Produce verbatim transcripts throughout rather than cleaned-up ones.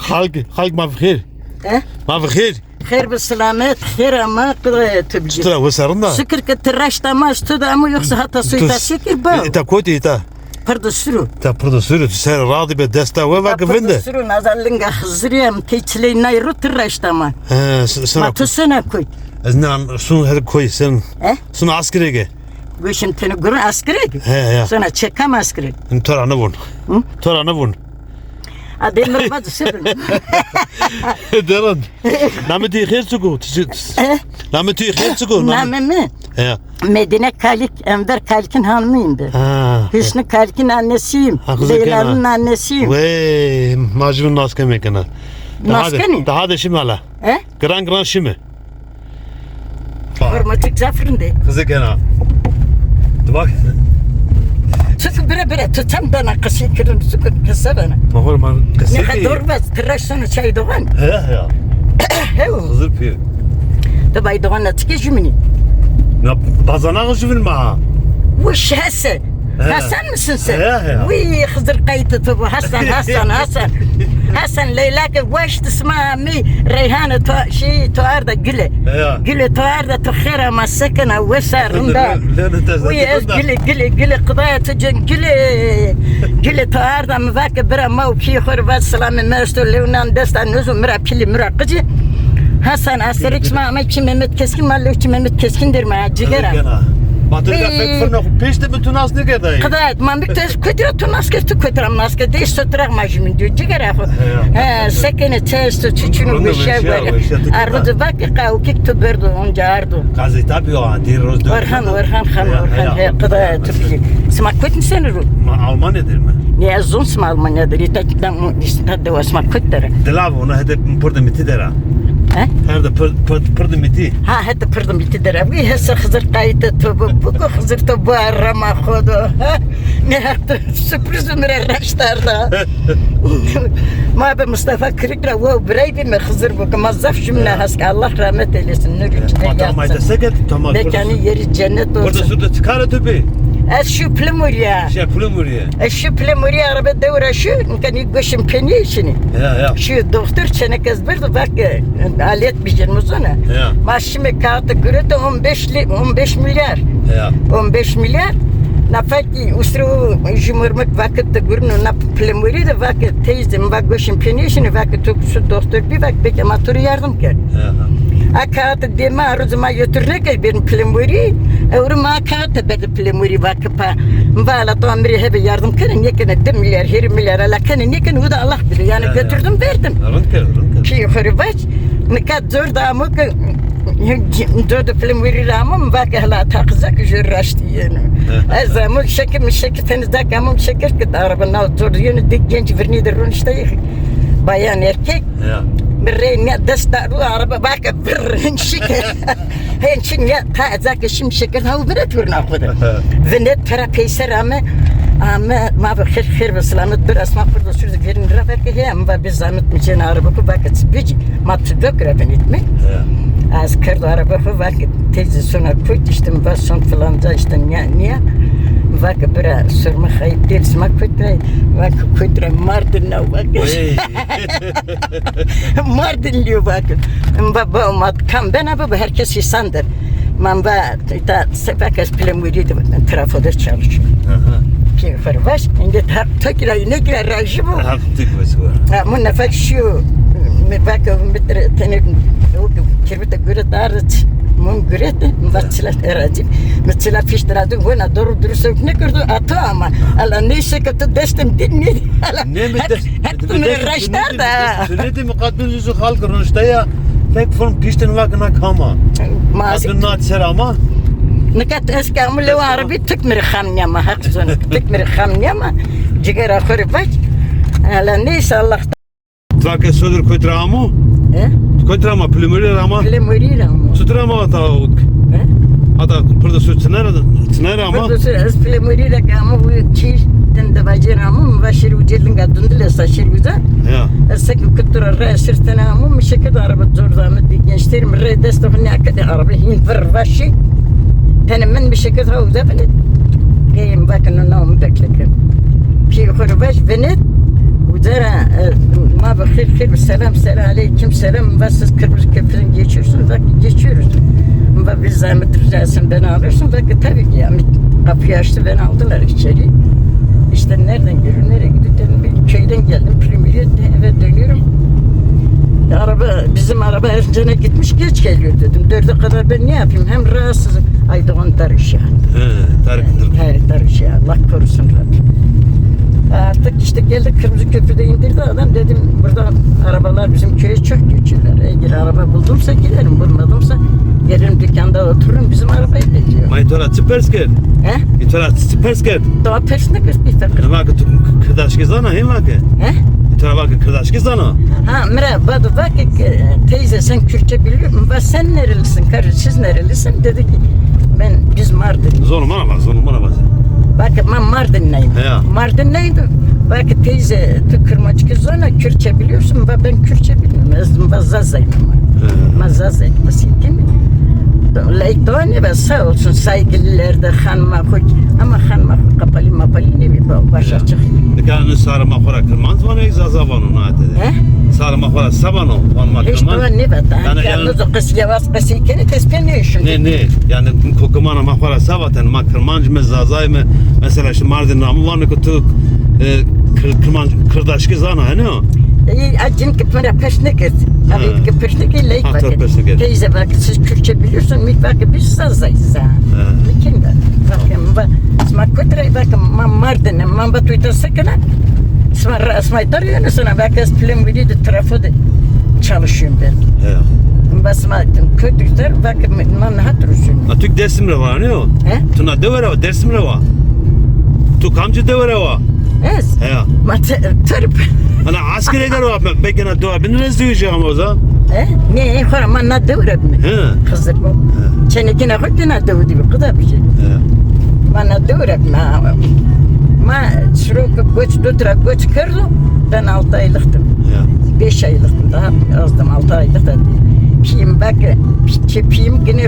Xalk, xalk ma bi xêr. E? Ma bi xêr. Xêr bi selamet, xêr ama, qıdaya tu bicî. Sıra wesa rind a? Şükür ki ti raşt ama, tu da ama yoksa hata soy ta şekir ba. Îta kotî îta? Pırdı sürü. Ta pırdı sürü, tu ser radî be desta we va ki vinde. Pırdı sürü, naza linga Xizirî em tey çiley nay ro ti raşt ama. He, s-, sena. Ma tu sena koy? Ez ne an-, sun her koy sen. E? Sun askirege. Goşim tene gurun askirege. He, ya. Sena çekam askirege. To ra ne vun? Hı? To ra ne vun? A, demir bacı sürün. Derin. Namê tu xêr çik o? Ti çi-, Eh? Namê tu xêr çik o? Namê mi? Ya. Medine Kalik, Enver Kalik'in hanımıyım ben. Ha. Hüsnü Kalik'in annesiyim. Ha, kızı Leyla'nın kena. Annesiyim. Wey, ma jû nas keme kena. Nas kenî? Daha de, daha de şimdi hala. Eh? Gran gran şimdi. Hormatik zaf rind ê. Kızı kena. Bak. Çik bire bire tu çem dana qisî kirin, çik kese bana. Ma horman qisî. Ne ki kadar bas, tıraş sonu çay doğan. He ya. He o. Xizir pîr. De bay doğan na çike jümini. Na bazana jümin ma. Wiş hese. He. Hasan mısın sen? He, he. Wî Xizir qaytı tu bu. Hasan, Hasan, Hasan. Hasan, Leyla ke weşt sma mi Reyhan'ı to, şey, to arda Gül'e. He. Gül'e to arda tu xêr ama sekena wesa rinda. Wî ez Gül'e, Gül'e, Gül'e, Xudaya tu cen Gül'e. Gül'e to arda mi vake bira ma u pî xor va selamê mi esto lewnan desta nozu mira pili mira qıcı. Hasan Asterix ma ama ki Mehmet Keskin ma lew ki Mehmet Keskin der ma cigera. Kena. Ma tu da fek fırno pêş de mi tu nas nêkerdayî. Qıdayet, ma mi tu ez kotira tu nas kerd, tu kotira mi nas kerd. Dêş sotiraq ma jümin diyor. Cigera xo. He, sekene çesto çiçinu weşiya gore. Arvıdı bak ki qawkik tu berdo onca ardo. Gazeta bi o, dir roz dört. Orhan, Orhan, han Orhan. He, qıdayet tu ki. Sima kotni seni ru? Ma Almanya der mi? Ne ez zon sima Almanya der. İta, ta dewa sima kot der. Dilav ona hede pırdı miti dera. He? Herde pır, pır, pırdı miti. Ha, hede pırdı miti dera. Wî hese Xizir qaytı tu bu, bu ko Xizir tu bu arama xodo. Ha? Ne yaptı? Sürpriz mi re raştarda? Ma be Mustafa Kırık ra wo birey bi mi Xizir bu ki ma zaf jümle haske. Allah rahmet eylesin. Nur içinde yatsın. Tamam, tamam. Mekanı yeri cennet olsun. Burada şurada çıkar tu bi. Ez şu Plimuriya. Şey Plimuriya. E, şu Plemuriye araba dewra şu, nkenî goşim penîye şinî. Ya, ya. Şu doktor çenek ez birdi, bak, e, alet bijin muzona. Ya. Ma şimdi kağıtı gürüte on beş li-, on beş milyar. Ya. On beş milyar. Nafaki usru jumurmuk vakit de gürünü na Plemuriye de vakit teyzim, bak goşim penîye şinî, vakit tu şu doktor bir bak, peki ama turu yardım ker. Ya. A kağıtı deme, aruzuma götürnek benim Plemuriye. Evrim a kağıtı bedi Plemuriye vakit Pa, mi va ala to mi rê hebe yardım kene, nêkene di milyar, hîrê milyar ala kene, nêkene, o da Allah bilir. Yani götürdüm, verdim. Rind kerd, rind kerd. Pî xo rê vac, nika zor da amo ke, zor da Plemuriye ra amo, mi va ke hela ta qiza ke jor raştî yeno. Ez amo şekil, mi şekil tenê da ke amo şekil ke araba na zor yeno, di genc virnî de roniştayî, bayan erkek. Ya. Mi rê ne dest da ru araba va ke birr, şike. Hen çin ya, ta eza ke şim şekil ha, vinet vurna xo de. Vinet tera peyser ame, ame, ma bi xêr, xêr bi selamet bir asma xo de sürde verin ra ver ke he, ame va bi zahmet mi cen araba xo va ke çi bici, ma tu dok ra vinet mi. Ya. Az kerdo araba xo va ke teyze sona kuyt, işte mi va son filanca, işte niya, niya. Va ke bira sorma xayip değil, sima kuyt ra, va ke kuyt ra Mardin na, va ke. Mardinlî yo, bak. Baba, ma kam bena baba, herkes insandır. Ma va, ta sefa kes Plemuriye de trafoda çalışıyor. Aha. Pî xo rê vac, indi ta tokila inekla rajî bu. Ha, tik bes bu. Ha, mu nefek şu, mi bak, mi tenê, kirbite gure tarıç, mun gurete, mi va çila eracî. Mi çila fiştira dun, wena doğru dürüst ne kurdu, ato ama. Ala neyse ki tu destim dinle. Ala. Ne mi dest Hep tu mi rê raştar da. Tu ne de muqaddil yüzü halk roniştaya, tek fon piştin vakna kama. Ma Adın nat ser ama. Nikat eski amule wa arabi tek mi rê xam niyama, hak zonu. Tek mi rê xam niyama. Cigera xo rê vac. Ala neyse Allah. Trake sodur koytra amu? E? Koytra ama, Plemuriye ama. Plemuriye ama. Sutra ama ta. E? Hatta burada su çınara, çınara ama. Burada su, ez Plemuriye de ama bu çi, ten de bacı ama, başır ucel linga dundile saşır güzel. Ya. Ez sek kutura re sırtına ama, mi şekil araba zor da mi gençlerim re dest ne kadar araba hin vır vaşı. Tene min bir şekil ha uza bile. Geyim bakın ona onu bekledim. Pî xo rê vac vinet. Uza ra, e, ma bi xêr Selam, selam, aleyküm selam. Va siz Kırmızı Köprüden geçiyorsunuz. Va geçiyoruz. Va bir zahmet rica etsem beni alıyorsun. Va ki tabii ki. Yani kapıyı açtı, beni aldılar içeri. İşte nereden geliyor, nereye gidiyor dedim. Bir köyden geldim. Primiyet eve dönüyorum. Araba, bizim araba Erzincan'a gitmiş, geç geliyor dedim. Dörde kadar ben ne yapayım? Hem rahatsızım. Ay doğan darış ya. He, dargındır. He, darış ya. Allah korusun Rabbim. Artık işte geldik, Kırmızı Köprü'de indirdi adam. Dedim burada arabalar bizim köye çok geçiyorlar. Eğer araba buldumsa giderim, bulmadımsa gelirim dükkanda otururum, bizim arabayı bekliyorum. Ma î to ra çi pers kerd? He? Î to ra çi pers kerd? Daha pers ne kerd, bir takır. Va ke tu kirdaşkî zana, hên va ke? He? Î to ra va ke kirdaşkî zana. Ha, mi ra bado va ke, e, teyze sen Kürtçe biliyor musun? Va sen nerelisin kardeş, siz nerelisin? Dedi ki ben, biz Mardin. Zonê ma ra va, zonê ma ra va. Va ke ma Mardinliyim. Ya. Mardinliyim. Va ke teyze tu Kırmançkî zana, Kürtçe biliyorsun? Va ben Kürtçe bilmiyorum. Ez va Zazayım ama. He. Ma Zazayım, basit değil mi? Leytoni ve sağ olsun saygılılar da hanıma hoş. Ama hanıma hoş kapalı mapalı ne bir ba-, baş açık. Nika sarê ma xo ra Kirmanc vano, ek Zaza vano, na tede. He? Sarê ma xo ra se vano, vano ma Kirmanc. Hiç doğa ne vata. Yani, yani, yani, qesî yavaş qesî kene, tespih ne işin? Ne, ne. Yani, kokimana ma xo ra se vaten, ma Kirmanc mi, Zazay mi, mesela, şimdi Mardin ra mi vano ki tu, e, Kir-, Kirmanc, Kirdaşkî zana, he, no? E, a cin ki mi ra pers ne kerd. Ha. Abi ki pers ne kerd, leyk ha, va ke. Pers ne kerd. Teyze va ke siz Kürtçe biliyorsun, mi va ke biz Zazayız ha. Ha. Mi kim va? Va ke, va, sima kotî ra, va ke ma Mardin, ma va tu îta se kena. Sima ra, sima îta ra yeno sena, va ke ez Plin Vili de trafo de çalışıyorum ben. Ya. Va sima kotî ra, va ke ma niha duruşun. Ha, tu Dêrsim ra va, ne o? He? Tu na dewe ra va, Dêrsim ra va. Tu kamci dewe ra va? Ez? Heya. Ma te-, Türk. Ana askere der va, belki na dewa bin rezde yüce ama o zaman. He? Ne, xora ma na dewe ra bime. He. Xizir bu. He. Çenekine xo ki na dewe dibi, qida bir şey. He. Ma na dewe ra bime. Ma şiro ki göç, dutra göç kerdo, ben altı aylıktım. Ya. Beş aylıktım daha, azdım, altı aylık da değil. Piyim bak, pi-, piyim gene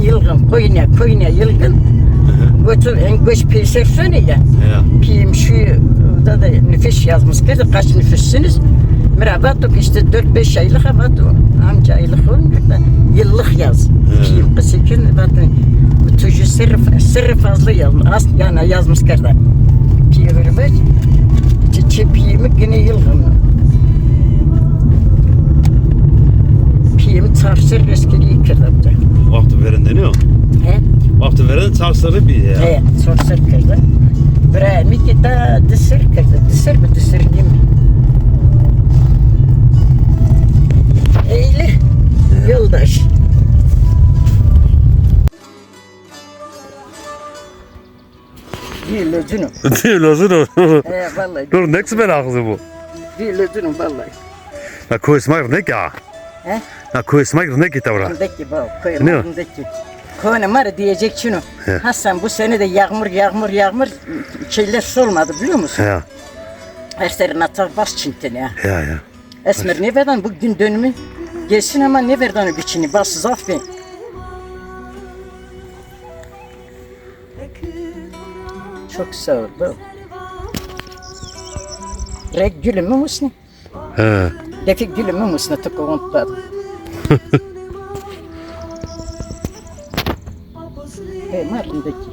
yılgın, koyuna, koyuna yılgın. Hı hı. Götür, en göç peyser sönü ya. Ya. Piyim şu da, da nüfus yazmış, kedi kaç nüfussünüz? Mi ra vato ki işte dört beş aylık, vato amca aylık olmuyor da yıllık yaz. Hı. Piyim kız için vato tuju sırrı, sırrı fazla yazmış. As-, yani yazmış kerda. Piyim vermiş. Çi, çi piyimi gine yılgın. Piyim çar serr eskerî kerdabde. Wextê verên de nîyo? He? Wextê verên çar serrî bî ya. He, çar serr kerde. Bira mi ki ta di serr kerde. Di serr bi, di serr nîm. Eyle. He. Yoldaş. Dî locun o. Dî locun o. He, vallahi. Dur, ne kısmet ağzı bu? Dî locun o, vallahi. Na koyê sima rindek a? He? Na koyê sima rindek a tewra? Rindek a, baba, koyê ma rindek a. Koyê ma ra diyecek çin o. He. Hasan, bu sene de yağmur, yağmur, yağmur, şeyler solmadı, biliyor musun? He. Her sene naçar baş çintine ya. Ya, ya. Esmer, nêverdan bu gün dönümü geçsin ama nêverdan o biçini, bas zaf be. Çok sağ ol, baba. Rek gülümü musni? He. Defik gülümü musni, tıkı unutmadım. He, Mardin'deki.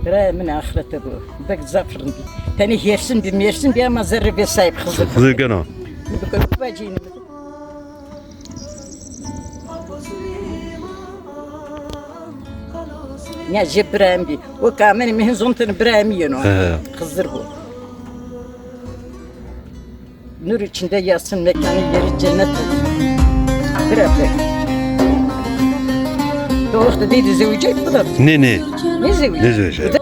Birayê min axirete bu. Bek zaf rind bî. Tenê hêrsin bî, mêrsin bî ama zerrê bê sahîb Xizir. Xizir gena. Mi bikir bacînî. Ya jê birayê mi bî. O kamene mi hin zontene birayê mi yeno. He. Xizir bu. Nur içinde yatsın, mekanı yeri cennet olsun. Bırak be. Doğru da dedi, zevcek bu da. Ne, ne? Ne zevcek? Ne zevcek? Bu da